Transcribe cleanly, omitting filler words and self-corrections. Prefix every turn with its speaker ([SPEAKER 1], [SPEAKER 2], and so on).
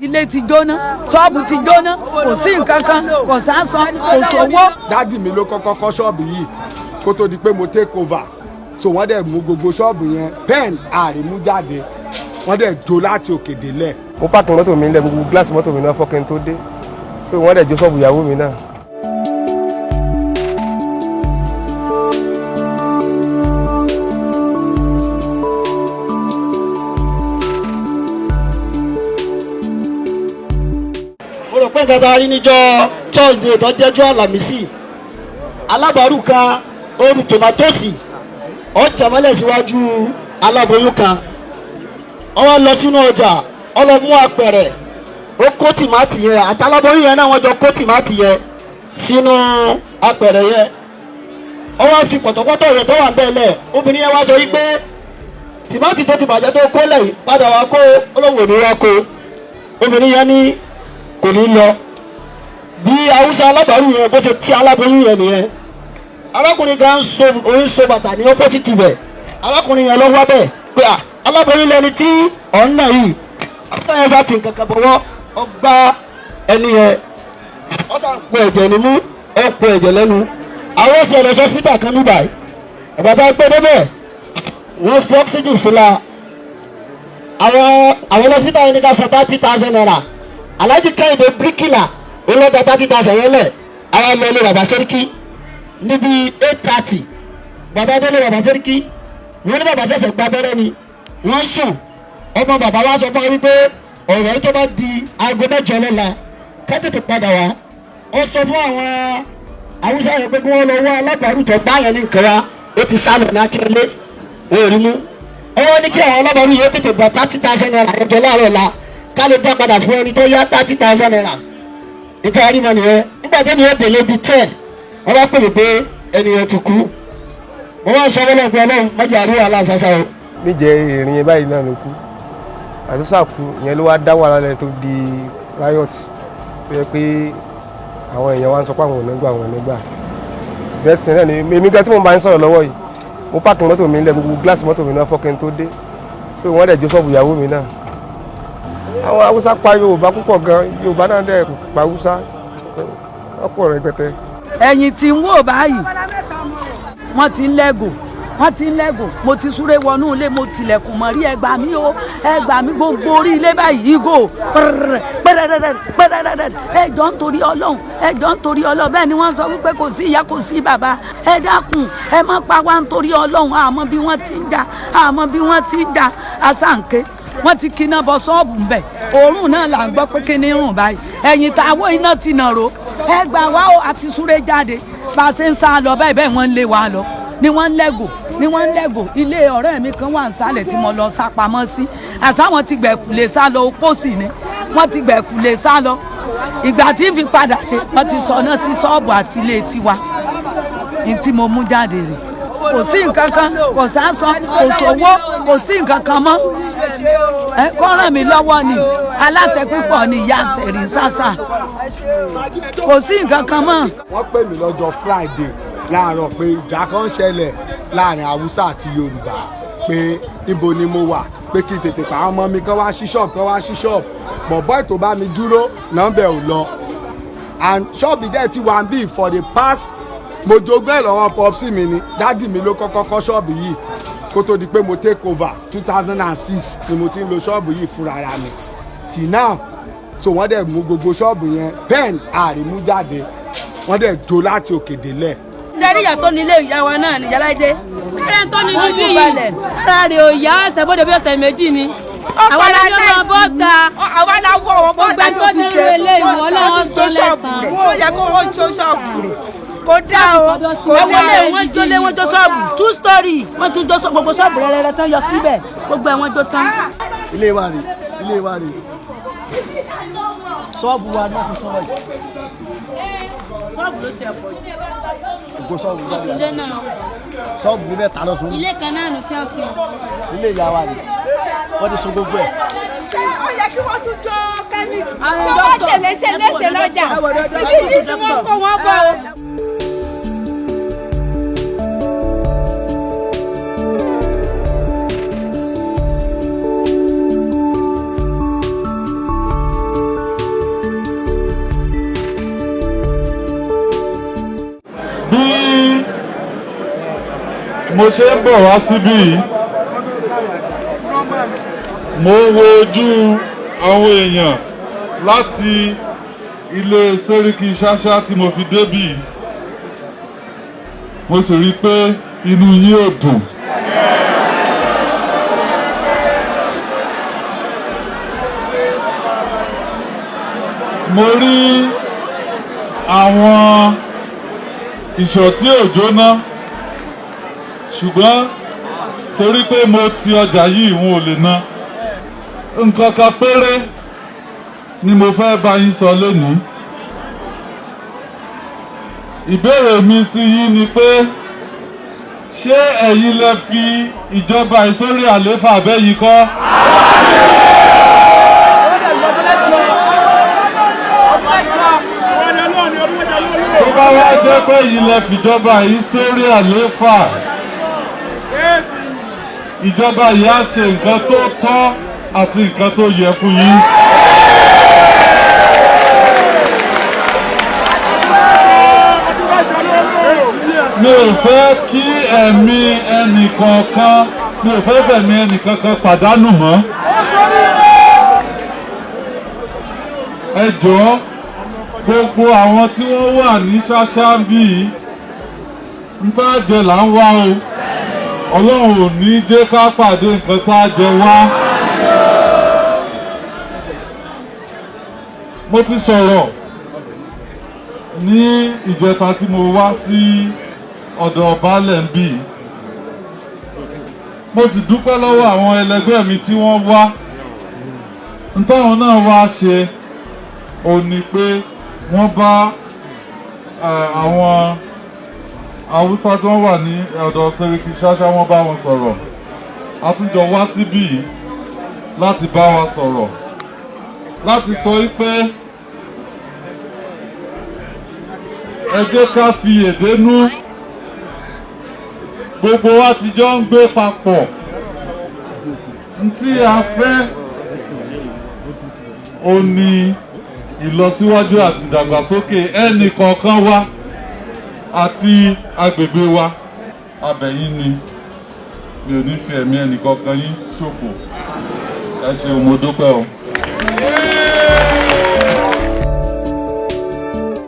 [SPEAKER 1] Ilé ti jóná, ṣọ́ọ̀bù ti jóná, kò sí nǹkan kan, kò sáṣọ, kò sówó.
[SPEAKER 2] Daddy mi ló kọ́kọ́ kọ́ ṣọ́ọ̀bù yìí kó tó di pé mo take over, so wọ́n dẹ̀ mú gbogbo ṣọ́ọ̀bù yẹn, pen àrímú jáde, wọ́n dẹ̀ jó láti òkè délẹ̀.
[SPEAKER 3] Mo park mọ́tò mi ńlẹ̀, gbogbo gíláàsì mọ́tò mi náà fọ́ kí n tó dé, so wọ́n dẹ̀ jó ṣọ́ọ̀bù ìyàwó mi náà.
[SPEAKER 4] Mo rò pé nǹkan tá a rí níjọ́ Thursday tó jẹ́jọ́ Àlàmísì, alábàárù kan oru tòmátòsì ọjà mọ́lẹ̀ síwájú aláboyún kan. Ó wá lọ sínú ọjà, ó lọ mú apẹ̀rẹ̀, ó kó tìmátì yẹn àti aláboyún yẹn náà, wọ́n jọ kó tìmátì yẹn sínú apẹ̀rẹ̀ yẹn. Ó wá fi pọ̀tọ̀pọ̀tọ̀ yẹn tó wà ń bẹ́ẹ̀ lẹ̀. Obìnrin yẹn wá sọ wípé tìmátì tó ti bàjẹ́ tó kó lẹ̀ yìí, padà wá kó. Olóhùn ò ní wá kó. Obìnrin yẹn ní kò ní lọ. Bí Haúsá alábàárù yẹn bó ṣe tí aláboyún yẹn nìyẹn. Arákùnrin kan ń so bàtà ní opposite bẹ̀. Arákùnrin yẹn lọ wá bẹ̀ pé à, aláboyún lẹni tí ọ̀nà yìí. Haúsá yẹn sá ti nǹkan kan bọ̀wọ́, ọgbà ẹni yẹn, ó sà pọ̀ ẹ̀jẹ̀ nímú, ó pọ̀ ẹ̀jẹ̀ lẹ́nu. Àwọn ọ̀sẹ̀ lọ sí hospital kan níbàyìí. Ìgbà tá a gbé débẹ̀, wọ́n fi oxygen sí la. Àwọn hospital yẹn ní ká san ₦30,000. Alhaji Kẹ́hìndé bíríkìlà ó lọ́ da 30,000 yẹn lẹ̀. Àwọn ọmọ ilé bàbá Sẹ́ríkì níbi 8:30, bàbá délé bàbá Sẹ́ríkì, wọ́n ní bàbá ṣẹ̀ṣẹ̀ gba abẹ́rẹ́ ni, wọ́n sùn. Ọmọ bàbá wa sọ fún wa wípé ọ̀rọ̀ yìí, tó bá di aago 8 lọ́la, ká tètè padà wá. Ó sọ fún àwọn Haúsá yẹn pé kí wọ́n lọ wá alábàárù tó gbá yẹn ní nǹkan wa, ó ti sálọ ní Akínyẹlé, ó rí mú. Ọwọ́ ní kí àwọn alábàárù yẹn tètè gba ₦30,000 yẹn jọ láàárọ̀ la, ká lè dá padà fún ẹni tó yá ₦30,000. Níta rí mọ nìyẹn. Nígbà tó ní ẹ̀dẹ̀ bíi 10, wọ́n bá pè mí pé ẹni yẹn ti kú. Mo wá sọ fọlọ́ pé Ọlọ́run mọ́jà àríwá aláṣàṣà o.
[SPEAKER 3] Níjẹ́ ìrìn yẹn báyìí náà ló kú àtúnṣe àkú ìyẹn ló wá dá wàhálà lẹ̀ tó di riot, tó yẹ pé àwọn èèyàn wa ń sọ pé àwọn ò ní gbà, àwọn ò ní gbà. Bẹ́ẹ̀ sì náà ni èmi gan tí mo bá ń sọ̀rọ̀ lọ́wọ́ yìí, mo park mọ́tò mi ńlẹ̀, gbogbo gíláàsì mọ́tò mi náà fọ́ kí n tó dé, so wọ́n dẹ̀ jó ṣọ́ọ̀bù ìyàwó mi náà. Àwọn Haúsá pa Yorùbá púpọ̀ gan, Yorùbá náà dẹ̀ pa Haúsá ọ̀pọ̀ rẹpẹtẹ.
[SPEAKER 1] Ẹ̀yìn tí ń wò báyìí, wọ́n ti ń lẹ́gò, wọ́n ti ń lẹ́gò. Mo ti súré wọnú ilé, mo tilẹ̀kùn mọ́ rí. Ẹ gbà mí o, ẹ gbà mí! Gbogbo orí ilé báyìí, ìgò pẹrẹrẹ pẹrẹrẹ pẹrẹrẹ. Ẹ jọ̀ọ́ nítorí Ọlọ́run, ẹ jọ̀ọ́ nítorí Ọlọ́run. Bẹ́ẹ̀ ni wọ́n sọ wípé kò sí ìyá, kò sí bàbá. Ẹ dákun, ẹ má pa wá nítorí Ọlọ́run. Àmọ́ bí wọ́n ti ń jà, àmọ́ bí wọ́n ti ń jà àsáǹké, wọ́n ti kíná bọ ṣọ́ọ̀bù ń bẹ̀. Òórùn náà là ń gbọ́ pé kí ni rùn báyìí. Ẹ̀yìn táwọn iná ti nàró. Ẹ gbà wá o! Àti súré jáde, bá a ṣe ń sá lọ báyìí, bẹ́ẹ̀ wọ́n ń lé wa lọ ni wọ́n ń lẹ́gò, ni wọ́n ń lẹ́gò. Ilé ọ̀rẹ́ mi kan wà nísàlẹ̀ tí mo lọ sá pamọ́ sí. Àsáwọn ti gbẹ̀kú lè sá lọ, opó sì ni wọ́n ti gbẹ̀kú lè sá lọ. Ìgbà tí ń fi padà dé, wọ́n ti sọ náà sí ṣọ́ọ̀bù àti ilé tiwa. Ní tí mo mú jáde rè, kò sí nǹkan kan, kò sáṣọ, kò sówó, kò sí nǹkan kan mọ́. Ẹ kọ́ ràn mí lọ́wọ́ ni. Alátẹ pípọ̀ ni ìyá sẹ̀rí sásà, kò sí nǹkan kan mọ́.
[SPEAKER 2] Wọ́n pè mí lọ́jọ́ Friday láàárọ̀ pé ìjà kan ṣẹlẹ̀ láàrin Haúsá àti Yorùbá, pé ibo ni mo wà, pé kí n tètè pa àwọn ọmọ mi kan wá sí ṣọ́ọ̀bù, kan wá sí ṣọ́ọ̀bù. Bọ̀bọ́ tó bá mi dúró, nọ́mbẹ̀ ò lọ, and ṣọ́ọ̀bù dẹ̀ ti wà bí for the past, mo jogún ẹ̀ lọ́wọ́ popsi mi ni. Daddy mi ló kọ́kọ́ kọ́ ṣọ́ọ̀bù yìí kó tó di pé mo take over. 2006 ni mo ti ń lo ṣọ́ọ̀bù yìí fúnra ra mi till now. So wọ́n dẹ̀ mú gbogbo ṣọ́ọ̀bù yẹn, pen àrímú jáde, wọ́n dẹ̀ jó láti òkè délẹ̀.
[SPEAKER 5] Sẹ́rí ìyá tó nílé, ìyá wa náà ní Yàláìdé.
[SPEAKER 6] Sẹ́rẹ̀ tó ní bíbí yìí, ara rẹ̀ ò yá, ọ̀sẹ̀ bóde bí ọ̀sẹ̀ 2 ni. Àwọn alájọ́ máa bọ́ ta.
[SPEAKER 5] Àwa la wọ wọn bọ́
[SPEAKER 6] Gbogbo ẹni tó ti rí eléyìí, Ọlọ́run sọ lẹ́sàn-án.
[SPEAKER 5] Ó yẹ kó wọ́n jó ṣọ́ọ̀bù rẹ̀, kò dá o, kò dá o. Wọ́n jólé, wọ́n jó ṣọ́ọ̀bù two story, wọ́n tún jó gbogbo ṣọ́ọ̀bù rẹ̀rẹ̀rẹ̀ tán yọ síbẹ̀, gbogbo ẹ̀ wọ́n jó tán.
[SPEAKER 4] Ilé wa rè, ilé wa rè, ṣọ́ọ̀bù wa ni wọ́n fi sọ̀rọ̀ yìí.
[SPEAKER 6] Ṣọ́ọ̀bù ló ti ẹ̀ pọ̀ jù.
[SPEAKER 4] Gbogbo ṣọ́ọ̀bù wa
[SPEAKER 6] Ilé náà.
[SPEAKER 4] Ṣọ́ọ̀bù mi mẹ́ta lọ sùn.
[SPEAKER 6] Ilé kan náà nù tí wọ́n sùn.
[SPEAKER 4] Ilé ìyá wa rè, wọ́n ti sun gbogbo ẹ̀.
[SPEAKER 5] Ṣé ó yẹ kí wọ́n tún jó chemist tó bá ṣèléṣe léṣe lọ́jà? Ibi yìí ni wọ́n kó wọn bọ̀ o.
[SPEAKER 7] Mo ṣe ń bọ̀ wá síbí yìí, mo ń wo ojú àwọn èèyàn láti ilé Sẹ́ríkì Ṣáṣá tí mo fi débí yìí. Mo sì rí i pé inú yín ò dùn. Mo rí àwọn ìṣọ̀ tí ò jóná, ṣùgbọ́n torí pé mo ti ọjà yìí, wọn ò lè ná. Nǹkan kan péré ni mo fẹ́ bá yín sọ lónìí. Ìbéèrè mi sí yín ni pé, ṣé ẹ̀yin lẹ fi ìjọba yìí sórí àlééfà abẹ́yìí kọ́? Tó bá wá jẹ́ pé ẹ̀yin lẹ fìjọba yìí sórí àlééfà, ìjọba yìí á ṣe nǹkan tó tọ́ àti nǹkan tó yẹ fún yín. Mi ò fẹ́ kí ẹ̀mí ẹnìkankan, mi ò fẹ́ fẹ̀mí ẹnìkankan pàdánù mọ́. Ẹ jọ̀ọ́, gbogbo àwọn tí wọ́n wà ní Ṣáṣá bíi ń tá jẹ là ń wá o. Ọlọ́run ò ní jẹ́ ká pàdé nǹkan tá a jẹ wá. Mo ti sọ̀rọ̀ ní ìjẹta tí mo wá sí ọ̀dọ̀ baálẹ̀ ń bì. Mo sì dúpẹ́ lọ́wọ́ àwọn ẹlẹgbẹ́ mi tí wọ́n wá. Ntáwọn náà wá ṣe ò ní pé wọ́n bá àwọn Haúsá tó wà ní ọ̀dọ̀ Sẹ́ríkì Ṣáṣá, wọ́n bá wọn sọ̀rọ̀. A tún jọ wá síbí yìí láti bá wa sọ̀rọ̀, láti sọ wípé ẹ jẹ́ ká fi èdè nú. Gbogbo wa ti jọ ń gbé papọ̀. N tí a fẹ́ ó ní ìlọsíwájú àti ìdàgbàsókè ẹnì kọ̀ọ̀kan wa àti agbègbè wa. Abẹ̀yìn ni mi ò ní fi ẹ̀mí ẹnì kọ̀ọ̀kan yín ṣòfò. Ẹ ṣeun, mo dúpẹ́ o.